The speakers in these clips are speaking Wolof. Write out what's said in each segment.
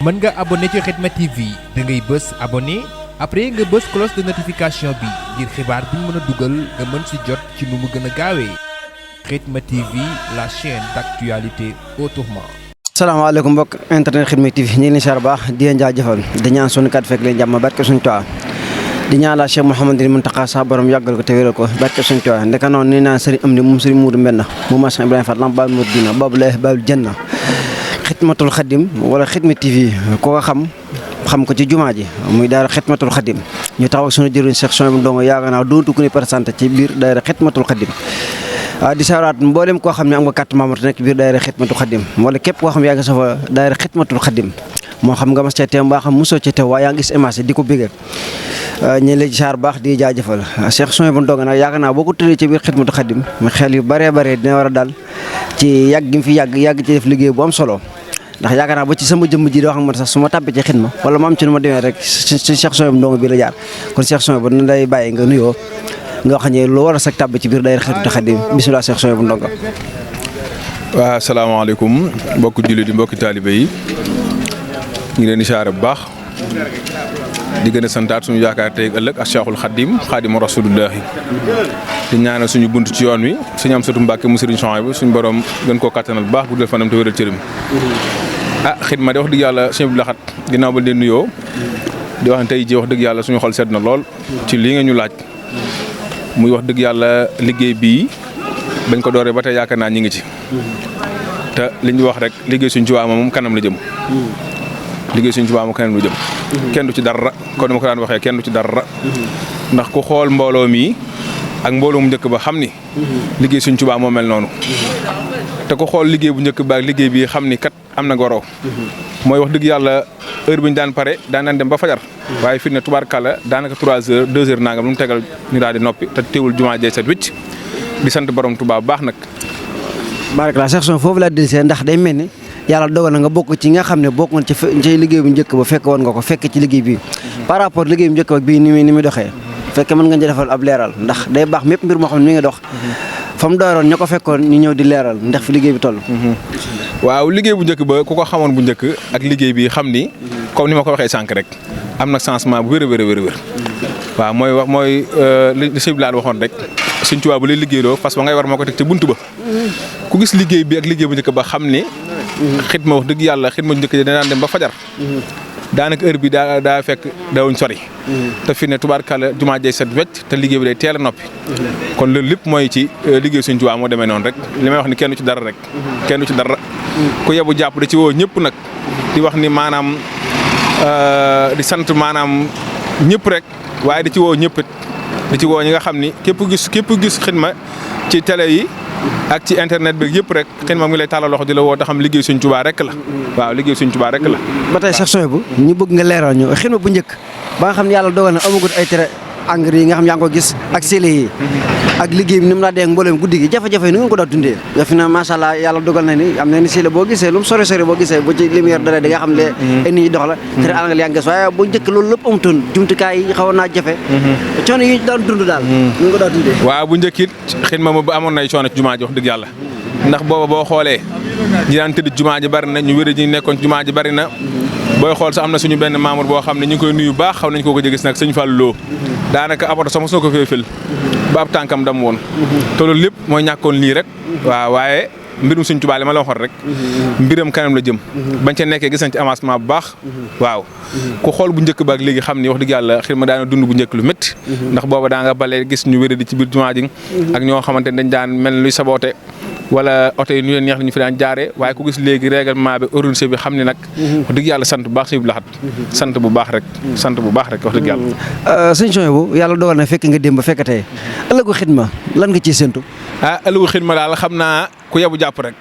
mën nga abonné ci Khidma TV da ngay bës abonné après nga bës cloche de notification bi ngir xibaar bi ñu mën a dugal nga mën si jot ci nu mu gën a gaawee Khidma TV la chaîne d'actualité autrement. salaamaaleykum mbokk internet Khidma TV ñu ngi leen siyaar baax di leen jaajëfal di ñaan sunu kat fekk leen jàmm barke suñu Tuubaa di ñaan la Cheikh Mouhamadou Mountakha sa borom yàggal ko te wéral ko barke suñu Tuubaa ndeka noonu nee naa sëriñ am ni moom sëriñ Moudou Mbenn mu Maam Ibrahima Fall lam baal Mouridina baabu lay baabul janna Khidmatul Khadim wala Khidma TV ko nga xam ko ci jumaa ji muy daara Khidmatul Khadim ñu taxaw ak sunu jëriñ Cheikh Souhaïbou Ndongo yaakaar naa dootu ku ni présenté ci biir daara Khidmatul Khadim di sawraat mboolem koo xam ne am nga carte membre nekk biir daara Khidmatul Khadim wala képp koo xam ne yaa ngi safa daara Khidmatul Khadim moo xam nga mas ca teew mbaa xam mosoo ca teew waaye yaa ngi gis image di ko bégee ñu lay saar baax di jaajëfal Cheikh Souhaïbou Ndongo nag yaakaar naa boo ko tëddee ci biir Khidmatul Khadim xel yu bëree bëri dina war a dal ci yàgg gi mu fi yàgg ci def liggéey bu am solo ndax yaakaar naa ba ci sama jëmm ji di wax ak man sax su ma tàbbee ci xidma wala ma am ci nu ma demee rek ci Cheikh Souhaïbou Ndongo bi la jaar kon Cheikh Souhaïbou na day bàyyi nga nuyoo nga wax ne lu war a sag tàbb ci biir daayira Khidmatul Khadim bisimilah Cheikh Souhaïbou Ndongo. waaw asalaamaaleykum mbokki jullit yi mbokki taalibe yi ñu ngi leen di siyaare bu baax di gën a santaat suñu yaakaar tey ëllëg ak Cheikhul Khadim Khadimu Rasulullahi di ñaanal suñu bunt ci yoon wi suñu am sëtu Mbàkke mu Sëriñ Souhaïbou suñu borom gën koo kattanal bu baax guddal fanam te wéral cëram xidma de wax dëgg yàlla sëñ Abdou Lahad ginnaaw ba leen nuyoo di wax ne tey ji wax dëgg yàlla suñu xol sedd na lool ci lii nga ñu laaj muy wax dëgg yàlla liggéey bii bañ ko dooree ba tey yaakaar naa ñi ngi ci te li ñu wax rek liggéey suñ Tuubaa moom kanam la jëm liggéey suñ Tuubaa moom kanam la jëm kenn du ci dara kon dama ko daan waxee kenn du ci dara ndax ku xool mbooloo mi ak mbooloo mu njëkk ba xam ni liggéey suñ Tuubaa moo mel noonu te ko xool liggéey bu njëkk ba ak liggéey bi xam ni kat am na goro mooy wax dëgg yàlla heure bi ñu daan pare daan dem ba fajar waaye fi ne tubaarkàlla daanaka 3 heures 2 heures nangam lu mu tegal ñu daal di noppi te teewul jumaa jee set wicc di sant borom Tuubaa bu baax nag. barakallah Cheikh Souhaïbou foofu laa dellusee ndax day mel ni yàlla dogal na nga bokk ci nga xam ne bokk nga ci liggéey bu njëkk ba fekk woon nga ko fekk ci liggéey bi par rapport liggéey bu njëkk ba bii ni muy doxee fekk mën nga ñu defal ab leeral ndax day baax mépp mbir moo xam ne mi ngi dox fa mu dooroon ña ko fekkoon ñu ñëw di leeral ndax fi liggéey bi toll. waaw liggéey bu njëkk ba ku ko xamoon bu njëkk ak liggéey bi xam ni comme ni ma ko waxee sànq rek am na changement bu wér a wér waaw mooy li sëñ bi waxoon rek Sëñ Tuubaa bu lay liggéeyloo fas ba ngay war moo ko teg ca buntu ba ku gis liggéey bi ak liggéey bu njëkk ba xam ni xidma wax dëgg yàlla xidma bu njëkk ji daan dem ba fajar daanaka heure bi daa fekk daawuñ sori te fi ne tubaarkàlla jumaa jey set wecc te liggéey bi day teel a noppi kon loolu lépp mooy ci liggéey Sëñ Tuubaa moo demee noonu rek li may wax ni kenn du ci dara rek kenn du ci dara ku yebu jàpp da ci woo ñëpp nag di wax ni maanaam di sant maanaam ñëpp rek waaye di ci woo ñëpp di ci woo ñi nga xam ni képp gis xidma ci télé yi ak ci internet bi yëpp rek xidma mu ngi lay tàllal loxo di la woo te xam liggéey Sëñ Tuubaa rek la waaw liggéey Sëñ Tuubaa rek la. ba tey Cheikh Souhaïbou ñu bëgg nga leeral ñu xidma bu njëkk ba nga xam ne yàlla dogal na amagut ay tere engrais yi nga xam yaa ngi ko gis ak sele yi ak liggéey bi ni mu laa dee mbooleem guddi gi jafe-jafe yi nu ngeen ko daa dundee nga fi na macha allah yàlla dogal na ni am na ni sele boo gisee lu mu sori boo gisee bu ci lumière dara di nga xam ne ay nit ñi dox la tere engrais yaa ngi gis waaye bu njëkk loolu lépp amutoon jumtukaay yi xawoon naa jafe coono yi daan dund daal nu ngeen ko daa dundee waaw bu njëkk it xidma bu amoon nay coono ci jumaa ji wax dëgg yàlla ndax booba boo xoolee ñi daan tëdd jumaa ji bari na ñu wér ji nekkoon ci jumaa ji bari na booy xool sax am na suñu benn membre boo xam ne ñu ngi koy nuyu baax xaw nañ koo ko gis nag sëñ Fallou Lo daanaka apoto sax mos na ko féefil ba ab tànkam dam woon te loolu lépp mooy ñàkkoon lii rek waaw waaye mbirum Sëñ Tuubaa li ma la waxoon rek mbiram kanam la jëm bañ ca nekkee gis nañ ci avancement bu baax waaw ku xool bu njëkk ba ak léegi xam ni wax dëgg yàlla xidma daana dund bu njëkk lu métti ndax booba daa nga balee gis ñu wéra di ci biir jumaa ji ak ñoo xamante ne dañ daan mel luy saboote wala oto yi ñu leen neex ñu fi daan jaaree waaye ku gis léegi règlement bi organisé bi xam ni nag wax dëgg yàlla sant bu baax Sëñ Abdou Lahad sant bu baax rek wax dëgg yàlla. Sëñ Souhaïbou yàlla dogal na fekk nga démb fekk tey ëllëgu xidma lan nga ciy séntu. ëllëgu xidma daal xam naa ku yebu jàpp rek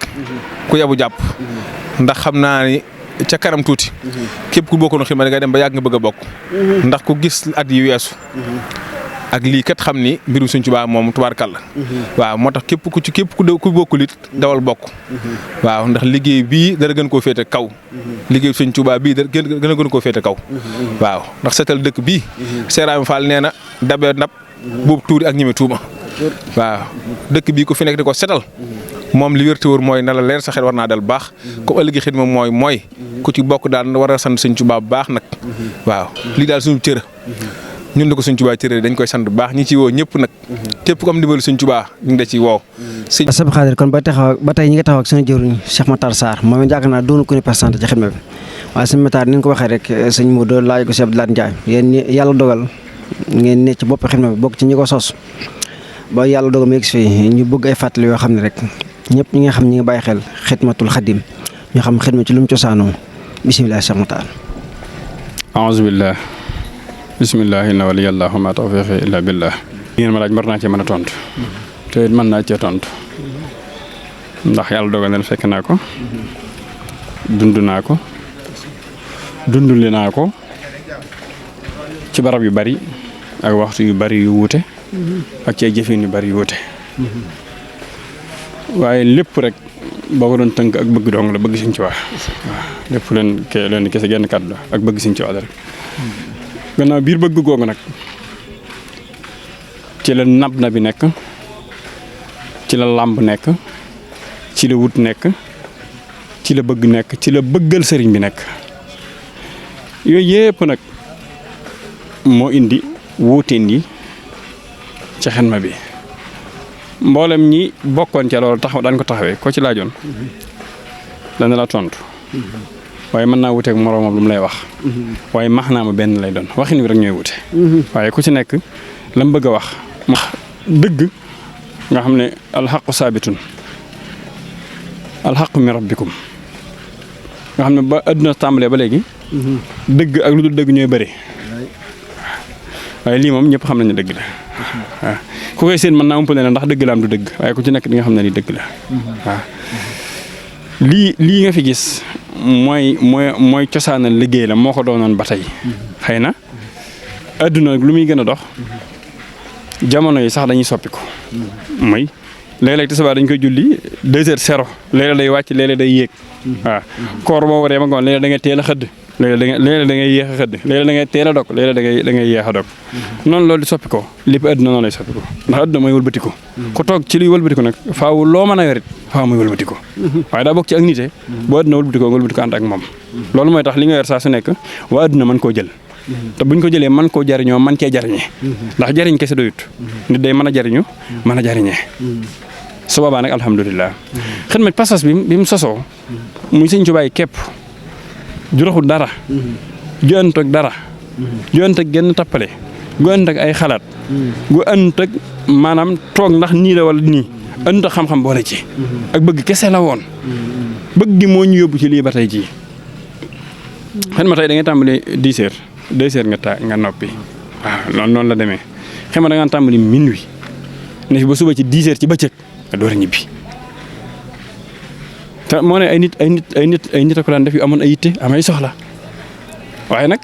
ku yebu jàpp ndax xam naa ni ca kanam tuuti képp ku bokkoon xidma da ngay dem ba yàgg nga bëgg a bokk ndax ku gis at yi weesu ak lii kat xam ni mbirum Sëñ Tuubaa moom tubaarkàlla waaw moo tax képp ku bokkul it dawal bokk waaw ndax liggéey bii dara gën koo féete kaw liggéey Sëñ Tuubaa bii dara gën koo féete kaw waaw ndax seetal dëkk bii Seeraam Fall nee na dabee ndab boobu tuuri ak ñeme tuuma waaw dëkk bii ku fi nekk di ko setal moom li wér te wóor mooy na la leer sa xel war naa dal baax comme ëllëgi xidma mooy ku ci bokk daal war a sant Sëñ Tuubaa bu baax nag waaw lii daal suñu cër ñun la ko Sëñ Tuubaa cëree dañ koy sant bu baax ñi ci woo ñëpp nag képp ku am ndimbalu Sëñ Tuubaa ñu ngi da ciy woo Sëñ Xaadir kon ba tey ñi nga taxaw ak seen jëwriñ Cheikh Matar Sarr moom it yaakaar naa doonu ko ne présenté ci xidma bi waaye Sëñ Matar ni nga ko waxee rek sëñ Modou laaj ko Cheikh Abdoulaye Ndiaye yéen yàlla dogal ngeen ne ci bopp xidma bi bokk ci ñi ko sos ba yàlla dogal mu yegg fii ñu bëgg ay fàttali yoo xam ne rek ñëpp ñi nga xam ñi nga bàyyi xel xidmatul xadim ñu xam xidma ci lu mu cosaanoo bisimilah Cheikh Matar. aouzubillah bisimilah inna waliyallahu ma tawfiqi illa billah. ngeen ma laaj war naa cee mën a tontu te it mën naa cee tontu ndax yàlla dogal na fekk naa ko dund naa ko dunduli naa ko ci barab yu bari ak waxtu yu bari yu wuute ak ci ay jëfin yu bari yu wuute waaye lépp rek boo ko doon tënk ak bëgg dong la bëgg Sëñ Tuubaa waaw lépp leen kese genn kàddu la ak bëgg Sëñ Tuubaa la rek gannaaw biir bëgg googu nag ci la nab na bi nekk ci la làmb nekk ci la wut nekk ci la bëgg nekk ci la bëggal sëriñ bi nekk yooyu yépp nag moo indi wuuteen yi ci xidma bi mboolem ñi bokkoon ca loolu taxaw daan ko taxawee ko ci laajoon dana la tontu waaye mën naa wuteeg moroomam lu mu lay wax waaye max naa ma benn lay doon waxin wi rek ñooy wute waaye ku ci nekk la mu bëgg a wax dëgg nga xam ne alxaqu saabitun alxaqu min rabbikum nga xam ne ba adduna tàmbalee ba léegi dëgg ak lu dul dëgg ñooy bëri waaye lii moom ñëpp xam nañ ne dëgg la waaw ku koy seen mën naa umpale ne ndax dëgg la am du dëgg waaye ku ci nekk di nga xam ne ni dëgg la waaw lii nga fi gis mooy cosaanal liggéey la moo ko doonoon ba tey xëy na adduna lu muy gën a dox jamono yi sax dañuy soppiku mooy léeg-léeg tisbaar dañ koy julli 2h00 léeg-léeg day wàcc léeg-léeg day yéeg waaw koor boo waree ba ngoon léeg-léeg da ngay teel a xëdd léeg-léeg da ngay yéex a xëdd léeg-léeg da ngay teel a dog léeg-léeg da ngay yéex a dog noonu loolu di soppi ko lépp adduna noonu lay soppi ko ndax adduna mooy wëlbatiku ku toog ci luy wëlbatiku nag faaw loo mën a yorit faaw muy wëlbatiku waaye daa bokk ci ak nite boo adduna wëlbatikoo nga wëlbatiku ànd ak moom loolu mooy tax li nga yor saa su nekk waa adduna mën koo jël te buñ ko jëlee mën koo jariñoo mën cee jariñee ndax jariñ kese doyut nit day mën a jariñu mën a jariñee su boobaa nag alhamdulilah xidma pas-pas bi mu sosoo muy Sëñ Tuubaa képp juraxul dara ju ënt ak dara ju ënt ak genn tappale gu ënt ak ay xalaat gu ënt ak maanaam toog ndax nii la wala nii ënt ak xam-xam boole ci ak bëgg kese la woon bëgg gi moo ñu yóbbu ci lii ba tey jii xidma tey da ngay tàmbali 10h 2h nga noppi waaw noonu la demee xidma da nga tàmbali minuit ne fi ba suba ci 10h ci bëccëg nga door a ñibbi te moo ne ay nit a ko daan def yu amoon ay yitte am ay soxla waaye nag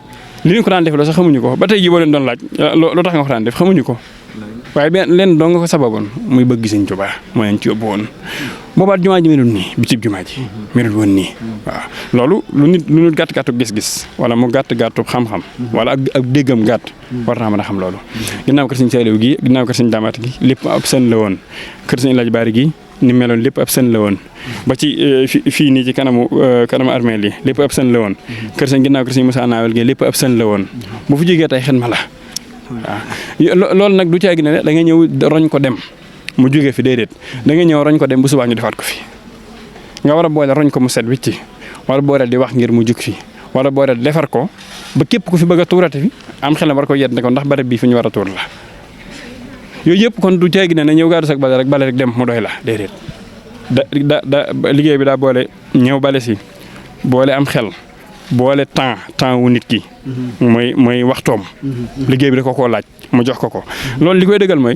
li ñu ko daan def la sax xamuñu ko ba tey jii boo leen doon laaj lu tax nga ko daan def xamuñu ko waaye leen doo nga ko sababoon muy bëgg Sëñ Tuubaa moo leen ci yóbbu woon boobaat jumaa ji melul nii bitib jumaa ji melul woon nii waaw loolu lu nit gàtt-gàttu gis-gis wala mu gàtt-gàttu xam-xam wala ak déggam gàtt war naa mën a xam loolu ginnaaw kër Sëñ Saaliw gi ginnaaw kër Sëñ Daamaat gi lépp ab sën la woon kër Sëñ Laaj Baari gi ni meloon lépp ab sën la woon ba ci fii nii ci kanamu armeel yi lépp ab sën la woon kër Sëñ ginnaaw kër Sëñ Musaa Naawel gi lépp ab sën la woon bu fu jógee tey xidma la waaw loolu nag du caagi ne da nga ñëw roñ ko dem mu jógee fi déedéet da nga ñëw roñ ko dem bu subaa ñu defaat ko fi nga war a boole roñ ko mu set wicci wala boole di wax ngir mu jug fi wala boole defar ko ba képp ku fi bëgg a tuurate fi am xel war ko yedd ne ko ndax barab bii fi ñu war a tuur la yooyu yëpp kon du caagi ne ñëw gaadu sak bale rek dem mu doy la déedéet da liggéey bi daa boole ñëw bale si boole am xel boole temps wu nit ki mooy waxtoom liggéey bi da koo laaj mu jox ko loolu li koy dëggal mooy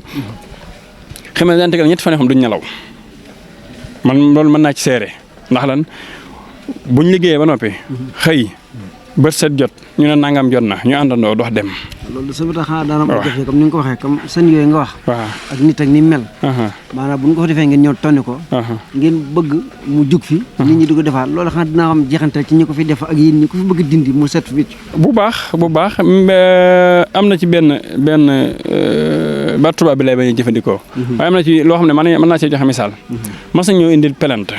xam ne daan tegal ñetti fan yoo xam duñ nelaw man loolu mën naa ci seere ndax lan buñ liggéeyee ba noppi xëy bët set jot ñu ne nangam jot na ñu àndandoo dox dem. loolu sa tax xanaa daana am jafe comme ni nga ko waxee comme seen yooyu nga wax. waaw ak nit ak ni mel. maanaam bu ñu ko fa defee ngeen ñëw tonni ko. ngeen bëgg mu jug fi. nit ñi di ko defaat loolu xanaa dinaa am jeexantal ci ñi ko fi def ak yéen ñi ko fi bëgg dindi mu set fi. bu baax am na ci benn baat tubaab bi lay bañ a jëfandikoo. waaye am na ci loo xam ne mën naa cee joxe misaal. mas nañ ñoo indil pelante.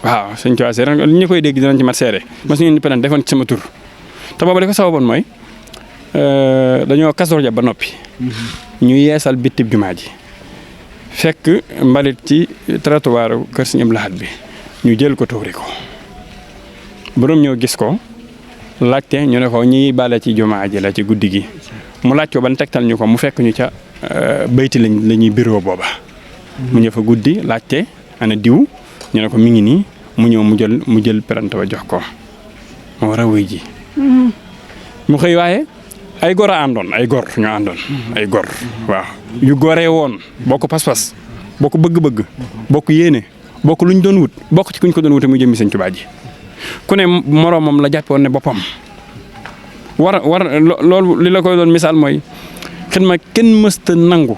waaw sëñ Tuubaa seere li ñu koy dégg dinañ ci mat seere mas nañu indil pelante defoon ci sama tur te booba li ko sababoon mooy dañoo Kazu Rajab ba noppi. ñu yeesal bitib jumaa ji fekk mbalit ci trottoir kër Sëñ Abdou Lahad bi ñu jël ko tuuri ko borom ñoo gis ko laajte ñu ne ko ñiy bale ci jumaa ji la ci guddi gi mu laaj ko ban tegtal ñu ko mu fekk ñu ca bayti la ñuy bureau booba. mu ñëw fa guddi laajte ana diw ñu ne ko mi ngi nii mu ñëw mu jël pelante ba jox ko ma war a wuy ji. mu xëy waaye ay gor a àndoon ay gor ñoo àndoon ay gor waaw yu goree woon bokk pas-pas bokk bëgg-bëgg bokk yéene bokk lu ñu doon wut bokk ci kuñ ko doon wute muy jëmmi Sëñ Tuubaa ji ku ne moroomam la jàppe woon ne boppam loolu li la koy doon misaal mooy xidma kenn mësta nangu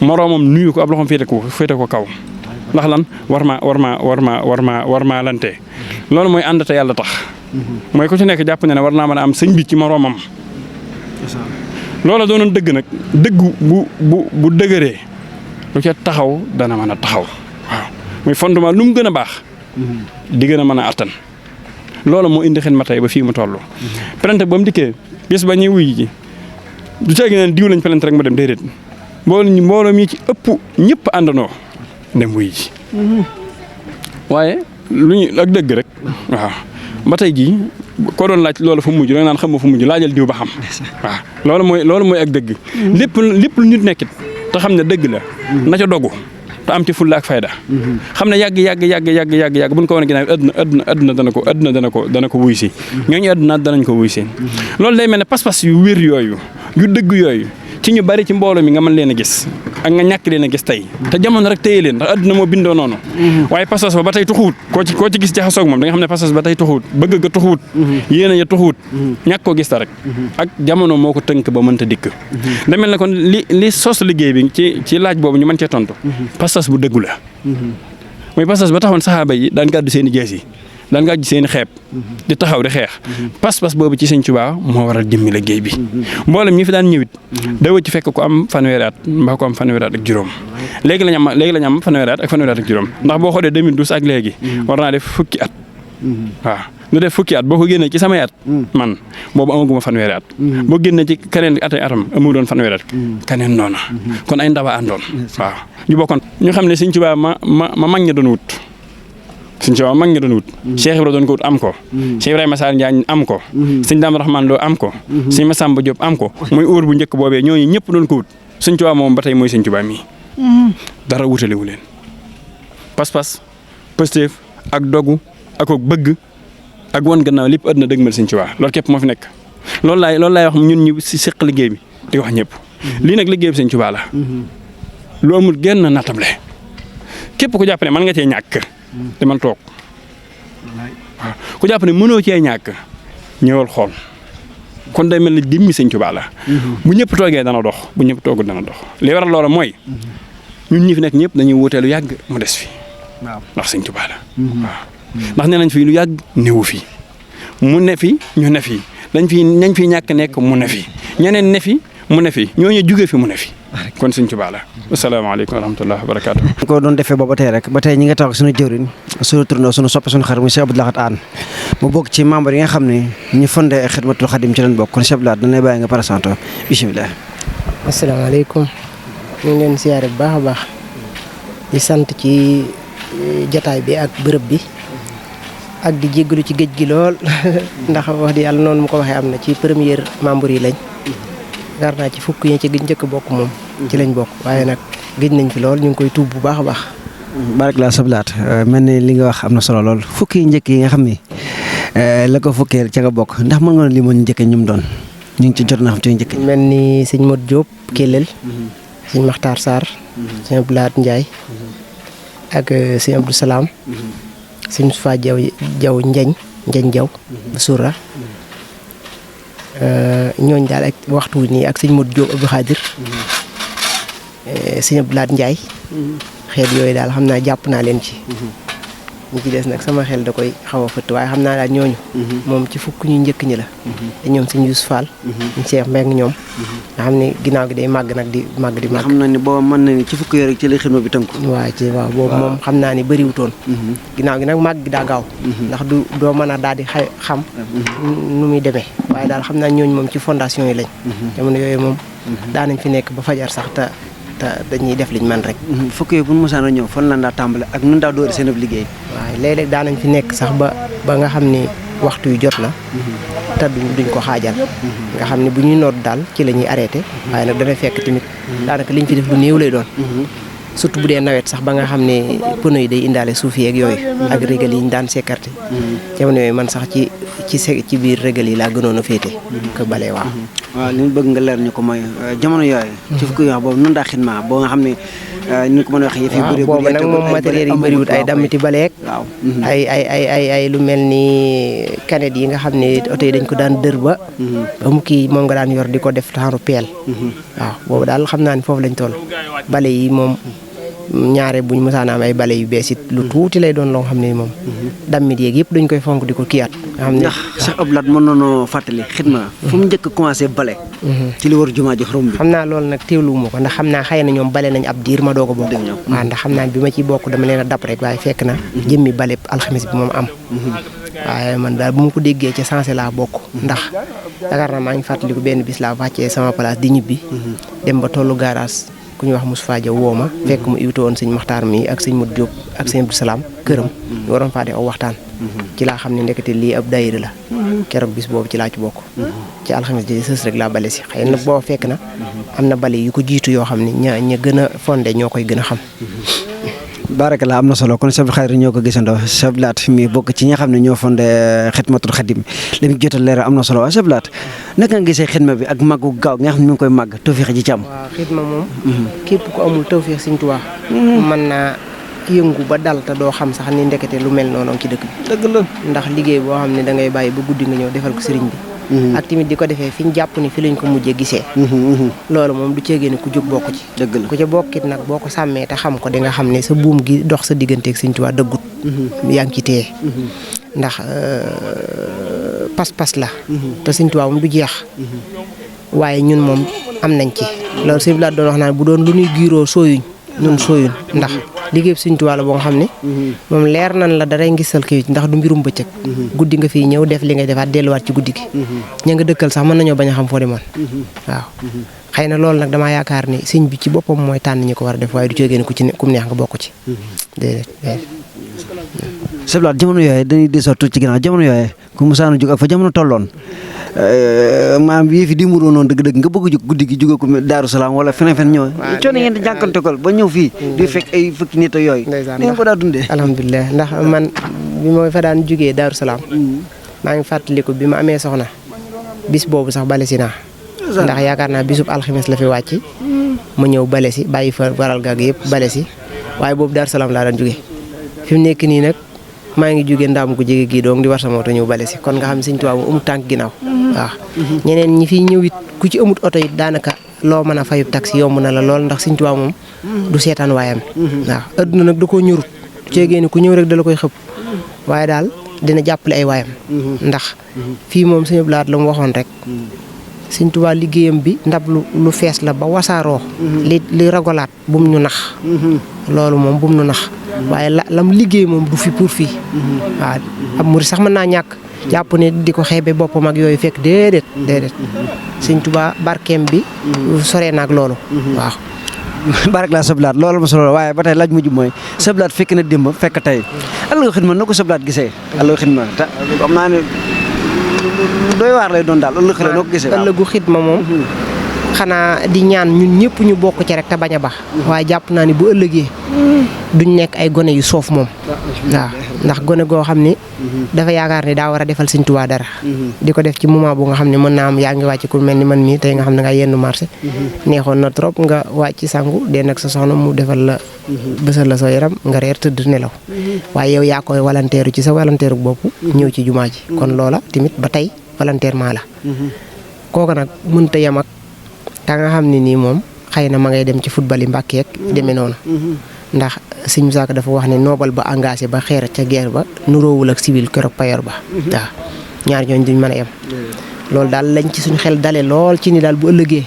moroomam nuyu ko ab loxoom féete ko kaw ndax lan war maa lante loolu mooy ànd te yàlla tax mooy ku ci nekk jàpp ne war naa mën a am sëñ bi ci moroomam loola doonoon dëgg nag dëgg bu dëgëree lu ca taxaw dana mën a taxaw waaw muy fondement lu mu gën a baax di gën a mën a attan loola moo indi xidma tey ba fii mu toll pelante ba mu dikkee bis ba ñuy wuy ji du teegi neen diw lañ pelante rek ma dem déedéet mbooloo mi ci ëpp ñëpp àndandoo dem wuy ji waaye lu ñu ak dëgg rek waaw ba tey jii ko doon laaj loolu fu mujj da nga naan xam ma fu mujj laajal diw ba xam waaw loolu mooy ak dëgg lépp lu nit nekkit te xam ne dëgg la na ca dogu te am ci fulla ak fayda xam ne yàgg buñ ko wane ginnaaw adduna dana ko wuy si ñooñu adduna danañ ko wuy si loolu day mel ne pas-pas yu wér yooyu yu dëgg yooyu ci ñu bari ci mbooloo mi nga mën leen a gis ak nga ñàkk leen a gis tey te jamono rek téye leen ndax adduna moo bindoo noonu waaye pas-pas ba tey tuxuwut koo ci gis jaxasoog moom da nga xam ne pas-pas ba tey tuxuwut bëgg ga tuxuwut yéene ya tuxuwut ñàkk koo gis ta rek ak jamono moo ko tënk ba mënta dikk da mel ne kon li sos liggéey bi ci laaj boobu ñu mën cee tontu pas-pas bu dëggu la mooy pas-pas ba taxoon saxaaba yi daan gàddu seen i jees yi daan gàddu seen i xeeb di taxaw di xeex pas-pas boobu ci Sëñ Tuubaa moo waral jëmmi liggéey bi mboolem ñi fi daan ñëwit dawa ci fekk ko am fanweeri at mbaa ko am fanweeri at ak juróom léegi lañ am fanweeri at ak fanweeri at ak juróom ndax boo xoolee 2012 ak léegi war naa def fukki at waaw nu def fukki at boo ko génnee ci samay at man boobu amaguma fanweeri at boo génnee ci keneen atam amu doon fanweeri at keneen noona kon ay ndawa àndoon waaw ñu bokkoon ñu xam ne Sëñ Tuubaa ma mag ña doon wut Sëñ Tuubaa mag ña doon wut Cheikh Ibra doon ko wut am ko Cheikh Ibrahima Sarr Njaañ am ko Sëñ Daam Rahmaan Lo am ko Sëñ Masamba Diop am ko muy óor bu njëkk boobee ñooñu ñëpp doon ko wut Sëñ Tuubaa moom ba tey mooy Sëñ Tuubaa mi dara wutalewu leen pas-pas pëstéef ak dogu ak bëgg ak wan gannaaw lépp àdduna dëgmal Sëñ Tuubaa loolu képp moo fi nekk loolu laay wax ñun ñu si seq liggéey bi di wax ñëpp lii nag liggéey bi Sëñ Tuubaa la lu amul genn natable képp ku jàpp ne mën nga cee ñàkk te man toog waaw ku jàpp ne mënoo cee ñàkk ñëwal xool kon day mel ni jëmmi Sëñ Tuubaa la bu ñëpp toogee dana dox bu ñëpp toogul dana dox li waral loola mooy ñun ñi fi nekk ñëpp dañuy wuutee lu yàgg mu des fi ndax Sëñ Tuubaa la waaw ndax nee nañ fi lu yàgg newu fi mu ne fi ñu ne fi nañ fi ñàkk nekk mu ne fi ñeneen ne fi mu ne fi ñooñu jóge fi mu ne fi kon Sëñ Tuubaa la asalaamaaleykum wa rahmatulah wa barakaatu. ñu ko doon defee booba tey rek ba tey ñi nga tax suñu jëwriñ suñu turandoo suñu soppe suñu xarit muy Cheikh Abdou Lahad Anne mu bokk ci membre yi nga xam ne ñu fondé Xidmatul Xadim ci lañ bokk kon Cheikh Abdou Lahad dañ lay bàyyi nga présenté bisimilah. asalaamaaleykum ñu ngi leen siyaare bu baax a baax di sant ci jataay bi ak bërëb bi ak di jéggalu ci géej gi lool ndax wax di yàlla noonu mu ko waxee am na ci première membre yi lañ gar naa ci fukk yi ci njëkk bokk moom ci lañ bokk waaye nag géej nañ fi lool ñu ngi koy tuub bu baax a baax. barakallah Cheikh Abdou Lahad mel ni li nga wax am na solo lool fukki yi njëkk yi nga xam ni la ko fukkee ca nga bokk ndax mën nga li moo ñu njëkkee ñu mu doon ñu ngi ci jot na xam ci njëkk mel ni sëñ Modou Diop Kellel sëñ Makhtar Sarr sëñ Abdou Lahad Ndiaye ak sëñ Abdou Salaam sëñ Moustapha Jaw Njañ Njañ Jaw Sura ñooñ daal ak waxtu nii ak sëñ Modou Diop Abdou Khadir sëñ Abdou Lahat Ndiaye xeet yooyu daal xam naa jàpp naa leen ci ñi ci des nag sama xel da koy xaw a fëtt waaye xam naa daal ñooñu moom ci fukk ñu njëkk ñi la te ñoom sëñ Youssou Fall ñu Cheikh Mbeng ñoom nga xam ne ginnaaw gi day màgg nag di màgg xam na ni boo mën na ni ci fukk yooyu rek ci la xidma bi tënku waaw boobu moom xam naa ni bëriwutoon ginnaaw gi nag màgg gi daa gaaw ndax doo mën a daal di xam nu muy demee waaye daal xam naa ñooñu moom ci fondation yi lañ jamono yooyu moom daanañ fi nekk ba fajar sax te dañuy def liñ man rek fukk yooyu bu ñu mosaan a ñëw fan la daa tàmbale ak nun daa doori seen ab liggéey waaye léeg-léeg daanañ fi nekk sax ba nga xam ni waxtu yu jot na te duñ ko xaajal nga xam ne bu ñuy noot daal ci la ñuy arrêté waaye nag dana fekk tamit daanaka liñ fi def lu néew lay doon surtout bu dee nawet sax ba nga xam ne pneu yi day indaale suuf yeeg yooyu ak régal yi ñu daan sécurité jamono yooyu man sax ci biir régal yi laa gënoon a féete ko bale waaw li ñu bëgg nga leer ñu ko mooy jamono yooyu ci fukk yoo boobu nun daa xidma boo nga xam ne ñu ko mën a wax yëf yi bëri boobu nag moom matériel yi bëriwut ay dammiti baleek waaw ay lu mel ni kanet yi nga xam ne oto yi dañ ko daan dër ba mu kii moom nga daan yor di ko def taaru peel waaw boobu daal xam naa ni foofu lañ toll bale yi moom ñaare buñ mësaan am ay bale yu bees it lu tuuti lay doon loo xam ne moom dammit yeeg yëpp dañ koy fonk di ko kiyaat nga xam ne ndax Cheikh Abdou Lahat mën nañoo fàttali xidma fu mu njëkk commencé bale ci li war jumaa ji xorom bi xam naa loolu nag teewluwuma ko ndax xam naa xëy na ñoom bale nañ ab diir ma doog a bokk waaw ndax xam naa bi ma ciy bokk dama leen a dab rek waaye fekk na jëmmi bale alxamis bi moom am waaye man daal bu ma ko déggee ca sensé laa bokk ndax yaakaar naa maa ngi fàttaliku benn bis laa wàccee sama place di ñibbi dem ba tollu garage ku ñu wax Moustapha Diaw woo ma fekk mu invité woon sëñ Maxtaar mi ak sëñ Modou Diop ak sëñ Abdou Salaam këram ñu waroon faa def aw waxtaan ci laa xam ne ndekete lii ab daayira la keroog bis boobu ci laa ci bokk ci alxames ji sës rek laa bale si xëy na boo fekk na am na bale yu ko jiitu yoo xam ne ña gën a fondé ñoo koy gën a xam barakallah am na solo kon Cheikh Khayri ñoo ko gisandoo Cheikh Abdou Lahat mi bokk ci ñi nga xam ne ñoo fondé Xidmatul Xadim li mu jotal leeral am na solo waaw Cheikh Abdou Lahat naka nga gisee xidma bi ak màggu gaaw nga xam ne mi ngi koy màgg tawfeex ji ci am waaw xidma moom képp ku amul tawfeex Sëñ Tuubaa mën naa yëngu ba dal te doo xam sax ni ndekete lu mel noonu ci dëkk bi dëgg la ndax liggéey boo xam ne da ngay bàyyi ba guddi nga ñëw defal ko sëriñ bi ak tamit di ko defee fi ñu jàpp ni fi lañ ko mujjee gisee loolu moom du ceegee ne ku jóg bokk ci dëgg la ku ca bokkit nag boo ko sàmmee te xam ko di nga xam ne sa buum gi dox sa digganteeg Sëñ Tuubaa dëggut yaa ngi ci téye ndax pas-pas la te Sëñ Tuubaa moom du jeex waaye ñun moom am nañ ci loolu sëñ bi laa doon wax naan bu doon lu ñuy giiroo sooyuñ ñun sooyuñ ndax liggéey Sëñ Tuubaa la boo nga xam ne moom leer nan la daray ngisal kii ndax du mbirum bëccëg guddi nga fii ñëw def li ngay defaat delluwaat ci guddi gi ña nga dëkkal sax mën nañoo bañ a xam foo demoon waaw xëy na loolu nag damaa yaakaar ni sëñ bi ci boppam mooy tànn ñi ko war a def waaye du ceegee ne ku ci kum neex nga bokk ci déedéet Cheikh Abdou Lahat jamono yooyu dañuy desoo tuuti ci ginnaaw jamono yooyu ku musaana jóg ak fa jamono tolloon maam yii fi di mu doon noonu dëgg-dëgg nga bëgg a jóg guddi gi jóge ko Daaru Salaam wala feneen fen ñëw coono ngeen di jànkante ko ba ñëw fii di fekk ay fukki nit yooyu ni ngeen ko daa dundee alhamdulilah ndax man bi ma fa daan jógee Daaru Salaam maa ngi fàttaliku bi ma amee soxna bis boobu sax bale si naa ndax yaakaar naa bisub alxames la fi wàcc ma ñëw bale si bàyyi fa waral gaag yëpp bale si waaye boobu Daaru Salaam laa daan jógee fi mu nekk nii nag maa ngi jógee ndaam ko jege gii doong di war sama oto ñëw bale si kon nga xam ne Sëñ Tuubaa mu amut tànk ginnaaw waaw ñeneen ñi fi ñëw it ku ci amut oto it daanaka loo mën a fayub taxi yomb na la lool ndax Sëñ Tuubaa moom du seetaan waayam waaw adduna nag da koo ñurut ceegee ni ku ñëw rek da la koy xëpp waaye daal dina jàppale ay waayam ndax fii moom Sëñ Abdou Lahat la mu waxoon rek Sëñ Tuubaa liggéeyam bi ndab lu fees la ba wasaaroo li ragolaat bum ñu nax loolu moom bum ñu nax waaye lam liggéey moom du fi pour fii waaw ab murid sax mën naa ñàkk jàpp ne di ko xeebe boppam ak yooyu fekk déedéet Sëñ Tuubaa barkeem bi soree naag loolu waaw barak laa Cheikh Abdou Lahat loolu ma solo waaye ba tey laaj mujj mooy Cheikh Abdou Lahat fekk na démb fekk tey Allô Xidma na ko Cheikh Abdou Lahat gisee Allô Xidma te xam naa ne doy waar lay doon daal Allô Xidma noo ko gisee ëllëgu Xidma moom xanaa di ñaan ñun ñëpp ñu bokk ci rek te bañ a baax waaye jàpp naa ni bu ëllëgee duñ nekk ay gone yu soof moom waaw ndax gone goo xam ni dafa yaakaar ni daa war a defal Sëñ Tuubaa dara di ko def ci moment bu nga xam ne mën naa am yaa ngi wàcc ku mel ni man mii tey nga xam ne nga yenn marché neexoon na trop nga wàcc sangu den ak sa soxna mu defal la bësal la sa yaram nga reer tëdd nelaw waaye yow yaa koy walanteeru ci sa walanteeru bopp ñëw ci jumaa ji kon loola tamit ba tey volontairement la kooku nag mënta yem ak ka nga xam ne nii moom xëy na ma ngay dem ci football yi Mbàkke ak demee noonu ndax Sëñ Musaa Ka dafa wax ne noobal ba engagé ba xeer ca guerre ba nuroowul ak civil keroog payor ba waaw ñaar ñooñu duñ mën a yem loolu daal lañ ci suñ xel dale lool ci ni daal bu ëllëgee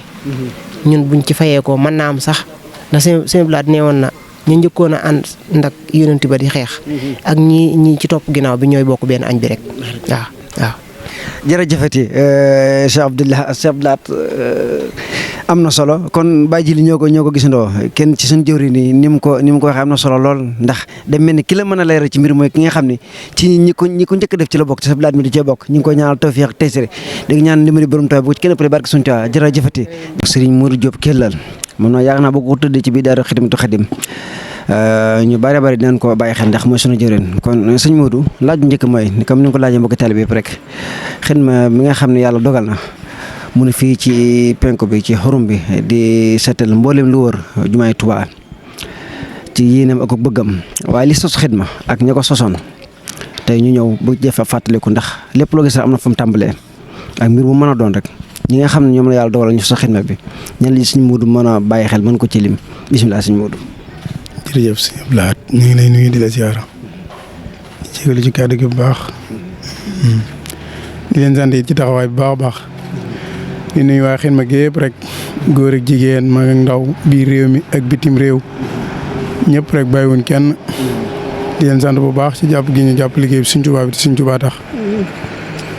ñun buñ ci fayee ko mën naa am sax ndax seen blaat nee woon na ñu njëkkoon a ànd ndak yonent ba di xeex ak ñi ci topp ginnaaw bi ñooy bokk benn añ bi rek waaw jërëjëfati Cheikh Abdoulahat am na solo kon Baye Djily ñoo ko gisandoo kenn ci suñu jëwriñ ni mu ko waxee am na solo lool ndax dem mel ni ki la mën a leeral ci mbir mooy ki nga xam ne ci ñi ko njëkk a def ci la bokk te Cheikh Abdoulahat mi di cee bokk ñu ngi koy ñaanal tawfiq ak taysir dégg ñaan ndimbali borom taw bu ci kenn ëppale barke suñu taw jërëjëfati Serigne Modou Diop Kellal moom nag yaakaar naa boo ko tëddee ci biir Daaru Xidmatul Xadim ñu bari dinañ ko bàyyi xel ndax mooy sunu jëriñ kon sëñ Modou laaj bu njëkk mooy comme ni nga ko laajee mbokki taalibe yëpp rek xidma mi nga xam ne yàlla dogal na mu ne fii ci penku bi ci xurum bi di seetal mboolem lu wër jumaay Tuubaa ci yéenam ak bëggam waaye li sos xidma ak ña ko sosoon tey ñu ñëw bu jëfe fàttaliku ndax lépp loo gis am na fu mu tàmbalee ak mbir mu mën a doon rek ñi nga xam ne ñoom la yàlla dogal ñu sos xidma bi ñan li sëñ Modou mën a bàyyi xel mën ko ci lim bisimilah sëñ Modou. jërëjëf sëñ Abdoulahat ñu ngi lay nuyu di la ziara di jégalu ci kàddu gi bu baax di leen sant ci taxawaay bu baax a baax di nuyu waa xidma gi yëpp rek góor ak jigéen mag ak ndaw biir réew mi ak bitim réew ñëpp rek bàyyiwuñ kenn di leen sant bu baax ci jàpp gi ñu jàpp liggéey bi Sëñ Tuubaa bi te Sëñ Tuubaa tax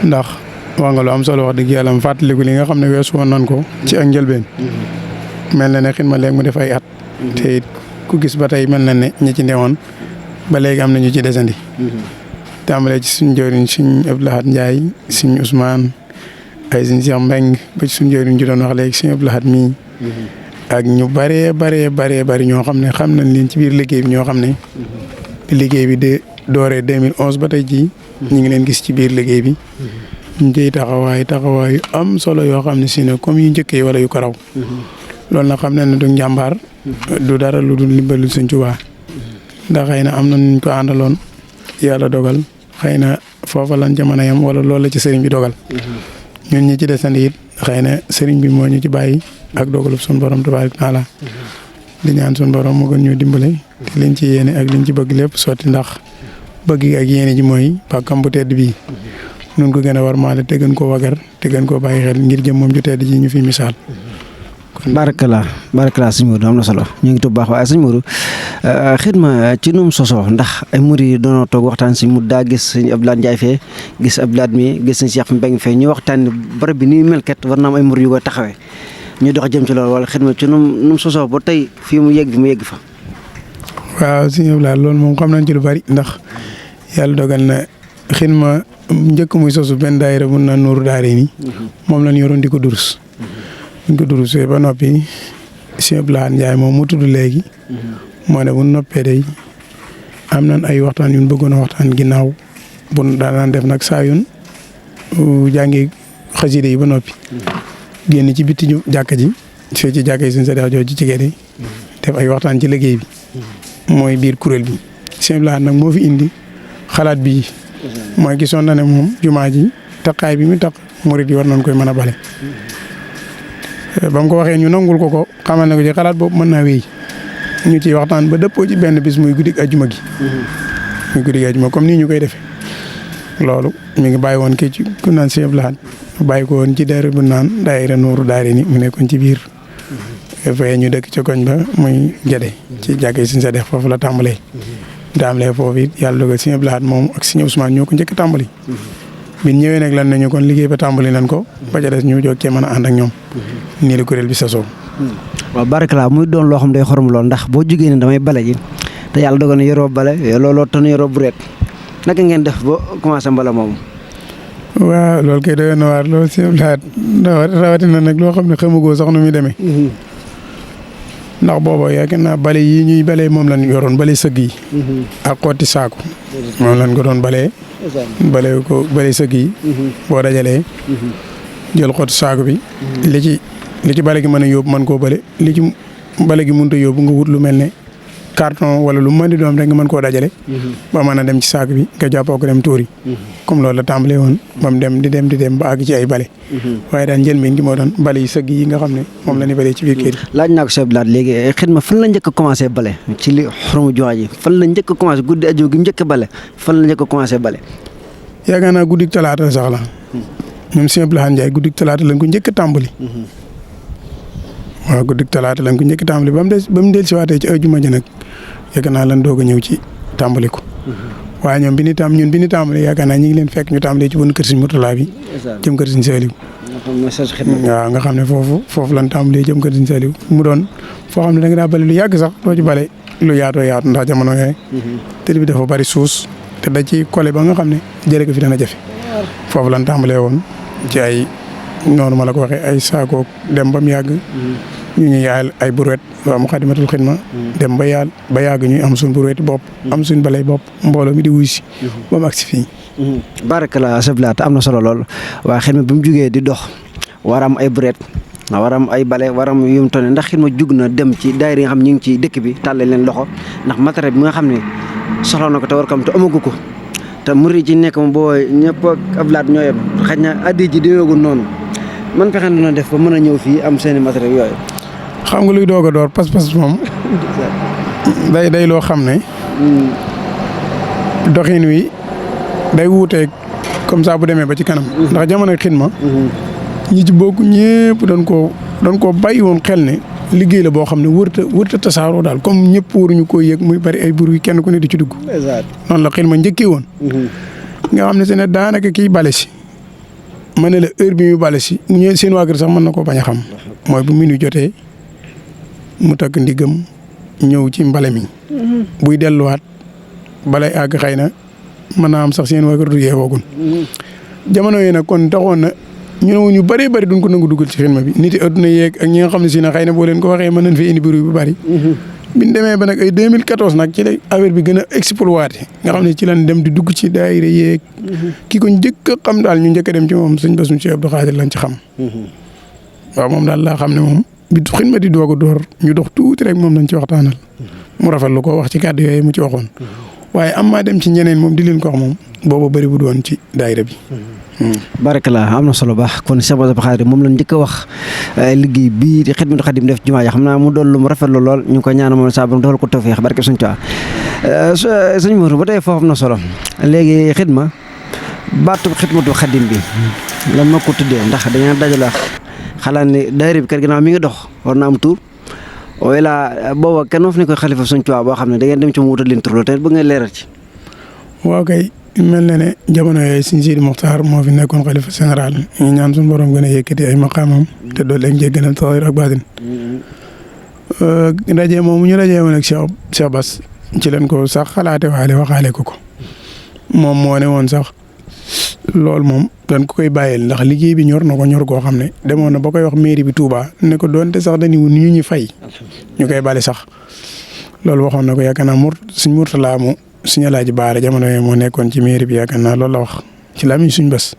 ndax wax nga lu am solo wax dëgg yàlla mu fàttaliku li nga xam ne weesu woon nan ko ci ak njëlbeen mel na ne xidma léegi mu def ay at te it ku gis ba tey mel na ne ñi ci newoon ba léegi am na ñu ci desandi tàmbalee ci suñu jëwriñ Sëñ Abdoulahat Ndiaye Sëñ Ousmane ay Sëñ Cheikh Mbeng ba ci suñu jëwriñ ji doon wax léegi Sëñ Abdoulahat mii ak ñu bari ñoo xam ne xam nañ leen ci biir liggéey bi ñoo xam ne liggéey bi de dooree 2011 ba tey jii ñu ngi leen gis ci biir liggéey bi ñu ciy taxawaayu am solo yoo xam ne si ne comme yu njëkkee wala yu ko raw loolu nag xam nañ ne du njàmbaar du dara lu dul ndimbalu Sëñ Tuubaa ndax xëy na am na ñu ko àndaloon yàlla dogal xëy na foofa lañ ca mën a yem wala loolu la ci sëriñ bi dogal ñun ñi ci desandi it xëy na sëriñ bi moo ñu ci bàyyi ak dogalub suñu borom tabaaraka taala di ñaan suñu borom mu gën ñu dimbale te liñ ci yéene ak liñ ci bëgg lépp sotti ndax bëgg ak yéene ji mooy pàkkam bu tedd bii nun ko gën a war maale te gën koo wagar te gën koo bàyyi xel ngir jëm moom ju tedd ji ñu fi misaal. barakallah sëñ Modou am na solo ñu ngi tudd baax waaye sëñ Modou xidma ci num sosoo ndax ay murid yi doonoo toog waxtaan sëñ Modou daa gis sëñ Abdoulahat Ndiaye fee gis Abdoulahat mi gis sëñ Cheikh Mbeng fee ñu waxtaan barab bi ni mel kat war na am ay murid yu ko taxawee ñu dox jëm ci loolu wala xidma ci num sosoo ba tey fii mu yegg fa. waaw sëñ Abdoulahat loolu moom xam nañ ci lu bari ndax yàlla dogal na xidma njëkk muy sosu benn daayira mun na Nuuru Daarayni moom lañ yoroon di ko durus. ñu ko durusee ba noppi Sëñ Abdoulahat Ndiaye moom mu tudd léegi moo ne bu noppee day am nañ ay waxtaan yu ñu bëggoon a waxtaan ginnaaw bu daan def nag saa yun jàngi xasida yi ba noppi génn ci bitti jàkka ji fii ci jàkka yi suñu sa jooju ci gerte def ay waxtaan ci liggéey bi mooy biir kuréel bi Sëñ Abdoulahat nag moo fi indi xalaat bii mooy gisoon na ne moom jumaa ji taqaay bi mu taq murid yi war nañ koy mën a bale ba mu ko waxee ñu nangul ko xamal ne ko ci xalaat boobu mën naa wéy ñu ciy waxtaan ba dëppoo ci benn bis muy guddig ajuma gi muy guddig ajuma comme nii ñu koy defee loolu mi ngi bàyyi woon kii ci ku naan Sëñ Abdoulahat bàyyi ko woon ci daayira bu naan daayira Nuuru Daarayni mu nekkoon ci biir fee ñu dëkk ca koñ ba muy Gede ci jàkkee Sëñ Sadex foofu la tàmbalee foofu it yàlla dogal Sëñ Abdoulahat moom ak Sëñ Ousmane ñoo ko njëkk tàmbali bi ñëwee nag lan nañu kon liggéey ba tàmbali nañ ko ba ca des ñu jóg cee mën a ànd ak ñoom nii la kuréel bi sasoo. waaw barakalaa muy doon loo xam day xorom lool ndax boo jógee ne damay bale ji te yàlla dogal na yoroo bale looloo tan yoroo bureet naka ngeen def ba commencé mbala moomu. waaw loolu kay doyoon na waar loolu Sëñ Abdoulahat rawatina nag loo xam ne xamagoo sax nu muy demee. ndax booba yaakaar naa bale yi ñuy bale moom lañ yoroon bale sëgg yi. ak xotti saako moom lañ ko doon balee bale sëg yi boo dajalee jël xot saako bi li ci bale gi mën a yóbbu mën koo bale li ci bale gi mënut a yóbbu nga wut lu mel ne carton wala lu mën di doom rek nga mën koo dajale ba mën a dem ci saako bi nga jàppoo ko dem tuuri comme loolu la tàmbalee woon ba mu dem di dem ba àgg ci ay bale waaye daan njëlbeen gi moo doon bale yi sëgg yi nga xam ne moom la ñu balee ci biir kër yi. laaj naa ko Cheikh Abdou Lahad léegi xidma fan la njëkk a commencé bale ci li xoromu jumaa ji fan la njëkk a commencé guddi aju gi njëkk a bale fan la njëkk a commencé bale. yaakaar naa guddik talaata sax la ñun Cheikh Abdou Lahad Ndiaye guddik talaata lañ ko njëkk a tàmbali. waaw guddik talaata lañ ko njëkk a tàmbali ba mu del si waatee ci ajuma ji nag yaakaar naa lan doog a ñëw ci tàmbali ko. waaye ñoom bi ñu tàmbali yaakaar naa ñu ngi leen fekk ñu tàmbalee ci bon kër Sëñ Murtala bi jëm kër Sëñ Saliou. waaw nga xam ne foofu lan tàmbalee jëm kër Sëñ Saliou mu doon foo xam ne da nga daa bale lu yàgg sax doo ci bale lu yaatu ndax jamono yooyu. tëli bi dafa bari suus te da ci collé ba nga xam ne jëlee ko fi dana jafe. foofu lan tàmbalee woon ci ay noonu ma la ko waxee ay saako dem ba mu yàgg. ñu yaayal ay buruwet waa Muxaddamatul Xidma dem ba yàgg ñuy am suñ buruweti bopp am suñ balay bopp mbooloo mi di wuy si ba mu agsi fii. Barakallah Cheikh Abdou Lahad am na solo lool waaye xidma bi mu jugee di dox war am ay buruwet war am ay bale war am yu mu toll ndax xidma jug na dem ci daayira yi nga xam ñu ngi ci dëkk bi tàllal leen loxo ndax matériel bi nga xam ne soxla na ko te war ko am te amagu ko te murid ci nekk moom boo ñëpp ak Abdou Lahad ñoo yem xëy na addi ji demeegul noonu man fexe na def ba mën a ñëw fii am seeni matériel yooyu. xam nga luy doog a door pas-pas moom day loo xam ne doxin wi day wuuteeg comme ça bu demee ba ci kanam ndax jamono xidma ñi ci bokk ñëpp doon koo bàyyi woon xel ne liggéey la boo xam ne wërta tasaaroo daal comme ñëpp waruñu koo yëg muy bari ay bur yi kenn ku ne di ci dugg noonu la xidma njëkkee woon nga xam ne se ne daanaka kiy bale si ma ne la heure bi muy bale si ñu seen waa kër sax mën na koo bañ a xam mooy bu minuit jotee mu takk ndigam ñëw ci mbale mi buy delluwaat balay àgg xëy na mën naa am sax seen waa kër du yeewoogun jamono yi nag kon taxoon na ñu bëree bëri duñ ko nangu dugal ci xidma bi nit yi adduna yeeg ak ñi nga xam ne si ne xëy na boo leen ko waxee mën nañ fi indi bruit bu bëri biñ demee ba nag ay 2014 nag ci la affaire bi gën a exploité nga xam ne ci lañ dem di dugg ci daayira yeeg ki ko njëkk a xam daal ñu njëkk a dem ci moom sëñ Bassirou Cheikh Abdou Khadir lañ ci xam waaw moom daal laa xam ne moom bi xidma di doog a door ñu dox tuuti rek moom lañ ci waxtaanal mu rafetlu ko wax ci kàddu yooyu mu ci waxoon waaye am maa dem ci ñeneen moom di leen ko wax moom booba bëri bu doon ci daayira bi. Barakallah am na solo baax kon Cheikh Bassirou Khadir moom lañ njëkk a wax liggéey bii di Xidmatul Xadim def jumaa ja xam naa mu doon lu mu rafetlu lool ñu ngi ko ñaanal moom saa borom defal ko tawfeex barke Sëñ Tuubaa sëñ Mourou ba tey foofu am na solo léegi xidma baatu Xidmatul Xadim bi lan moo ko tuddee ndax dañoo dajale xalaat ni daayira bi kër ginnaaw mi ngi dox war na am tur wala booba kenn moo fi nekk xalifa Sëñ Tuubaa boo xam ne da ngeen dem ci mu wutal leen tur loolu tamit bëgg nga leeral ci. waaw kay mel na ne jamono yooyu Sëñ Sidi Muxtaar moo fi nekkoon xalifa général ñu ñaan suñu borom gën a yëkkati ay maqaamam te doole leen jéggal taxaw ak baatin ndaje moomu ñu dajee woon ak Cheikh Bass ci leen ko sax xalaate waxaale ko moom moo ne woon sax loolu moom dañ ko koy bàyyil ndax liggéey bi ñor na ko ñor goo xam ne demoon na ba koy wax mairie bi Touba ne ko doonte sax dañu ñu fay ñu koy bale sax loolu waxoon na ko yaakaar naa Sëñ Murtala mu Sëñ Alaaji Baara jamono yooyu moo nekkoon ci mairie bi yaakaar naa loolu la wax ci lamiñ Sëñ Bass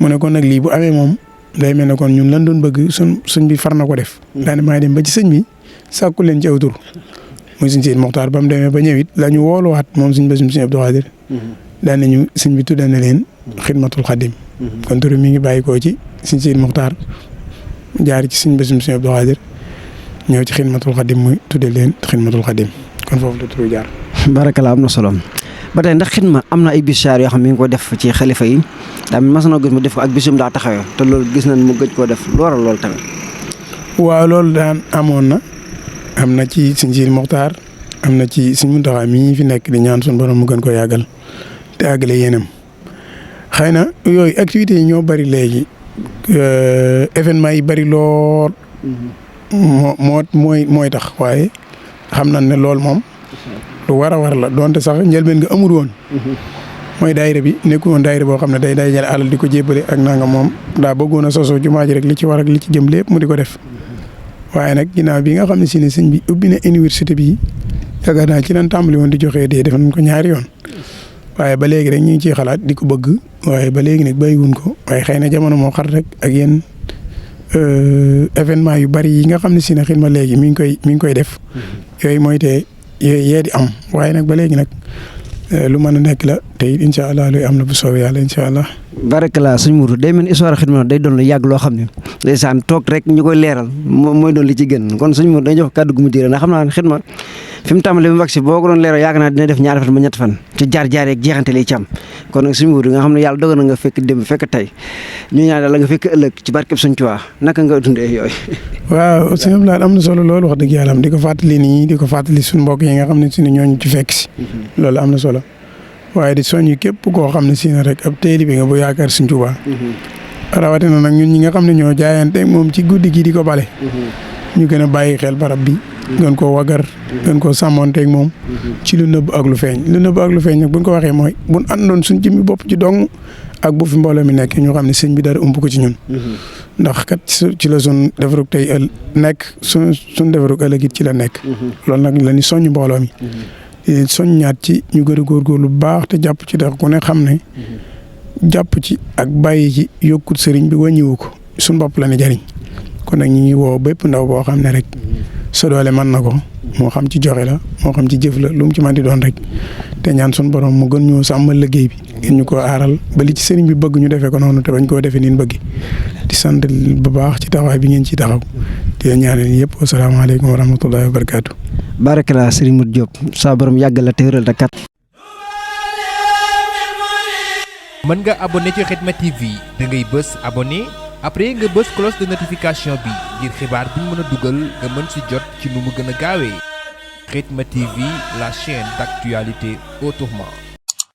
mu ne kon nag lii bu amee moom day mel ne kon ñun lan doon bëgg sëñ bi far na ko def daane maa dem ba ci sëñ bi sàkku leen ci aw tur muy Sëñ Sidi Muxtaar ba mu demee ba ñëw it la ñu wooluwaat moom Sëñ Bass Sëñ Abdou Khadir daan nañu sëñ bi tuddee na leen Xidmatul Xadim kon tur mi ngi bàyyi koo ci Sëñ Sidi Muxtaar jaar ci Sëñ Bass Sëñ Abdou Khadir ñëw ci Xidmatul Xadim muy tuddee leen Xidmatul Xadim kon foofu la turu jaar. Barakallah am na solo ba tey ndax xidma am na ay bis yoo xam ne mi ngi ko def ci xalifa yi daa mas na gis mu def ko ak bisum daa taxawee te loolu gis nañ mu gëj koo def lu waral loolu tamit. waaw loolu daan amoon na am na ci Sëñ Sidi Muxtaar am na ci Sëñ Muntaxa mii fi nekk di ñaan suñu borom mu gën ko yàggal te àggale yéenam xëy na yooyu activités yi ñoo bari léegi événement yi bari lool. mooy tax waaye xam nañ ne loolu moom lu war la donte sax njëlbeen nga amul woon. mooy daayira bi nekkul woon daayira boo xam ne day jël alal di ko jébbale ak nanga moom daa bëggoon a sosoo jumaa ji rek li ci war ak li ci jëm lépp mu di ko def waaye nag ginnaaw bi nga xam ne sëñ bi ubbi na université bi yaakaar naa ci lan tàmbali woon di joxe dee def nañ ko ñaari yoon waaye ba léegi rek ñu ngi ciy xalaat di ko bëgg waaye ba léegi nag bàyyiwuñ ko waaye xëy na jamono moo xat rek ak yenn événement yu bari yi nga xam ne si ne Xidma léegi mi ngi koy def yooyu mooy te yee di am waaye nag ba léegi nag lu mën a nekk la te it incha allah luy am na bu soobee yàlla incha allah. barakallah suñu muur day mel ni histoire Xidma day doon lu yàgg loo xam ne ndeysaan toog rek ñu koy leeral mooy doon li ci gën kon suñu muur day jox kàddu gu mu diire ndax xam naa ne Xidma fi mu tàmbalee mu wax si boo ko doon leeral yàgg naa dina def 2 fan ba 3 fan ci jaar-jaar yeeg jeexante lay ci am kon nag suñu muur nga xam ne yàlla dogal na nga fekk démb fekk tey ñu ñaan la nga fekk ëllëg ci barkeb Sëñ Tuubaa naka nga dundee yooyu. waaw sëñ Abdoulaye am na solo loolu wax dëgg yàlla di ko fàttali nii di ko fàttali suñu mbokk yi nga xam ne si ne ñooñu ci fekk si loolu am na solo waaye di soññu képp koo xam ne si ne rek ab taalibe nga bu yaakaar Sëñ Tuubaa rawatina nag ñun ñi nga xam ne ñoo jaayante moom ci guddi gi di ko bale ñu gën a bàyyi xel barab bi gën koo wagar gën koo sàmmonteeg moom ci lu nëbb ak lu feeñ nag buñ ko waxee mooy buñ àndoon suñ jëmmi bopp ci dong ak bu fi mbooloo mi nekk ñu xam ne sëñ bi dara ump ko ci ñun ndax kat ci la suñ defarug tey nekk suñ defarug ëllëg it ci la nekk loolu nag la ñu soññ mbooloo mi di soññaat ci ñu gën a góorgóorlu bu baax te jàpp ci ndax ku ne xam ne jàpp ci ak bàyyi ci yokkut sëriñ bi wàññiwu ko suñ bopp la ne jariñ kon nag ñu ngi woo bépp ndaw boo xam ne rek sa doole mën na ko moo xam ci joxe la moo xam ci jëf la lu mu ci mën di doon rek te ñaan suñu borom mu gën ñu sàmmal liggéey bi gën ñu ko aaral ba li ci sëriñ bi bëgg ñu defee ko noonu te bañ koo defee niin bëgg di sant bu baax ci taxawaay bi ngeen ciy taxaw di ñaanal yëpp asalaamaaleykum wa rahmatullahi wa barakaatu. barakallah Serigne Modou Diop saa borom yàggal la te wéral la kat. mën nga abonné ci Xidma TV da ngay bës abonné après nga bës cloche de notification bi ngir xibaar bu ñu mën a dugal nga mën si jot ci nu mu gën a gaawee Xidma TV, la chaîne d'actualité autrement.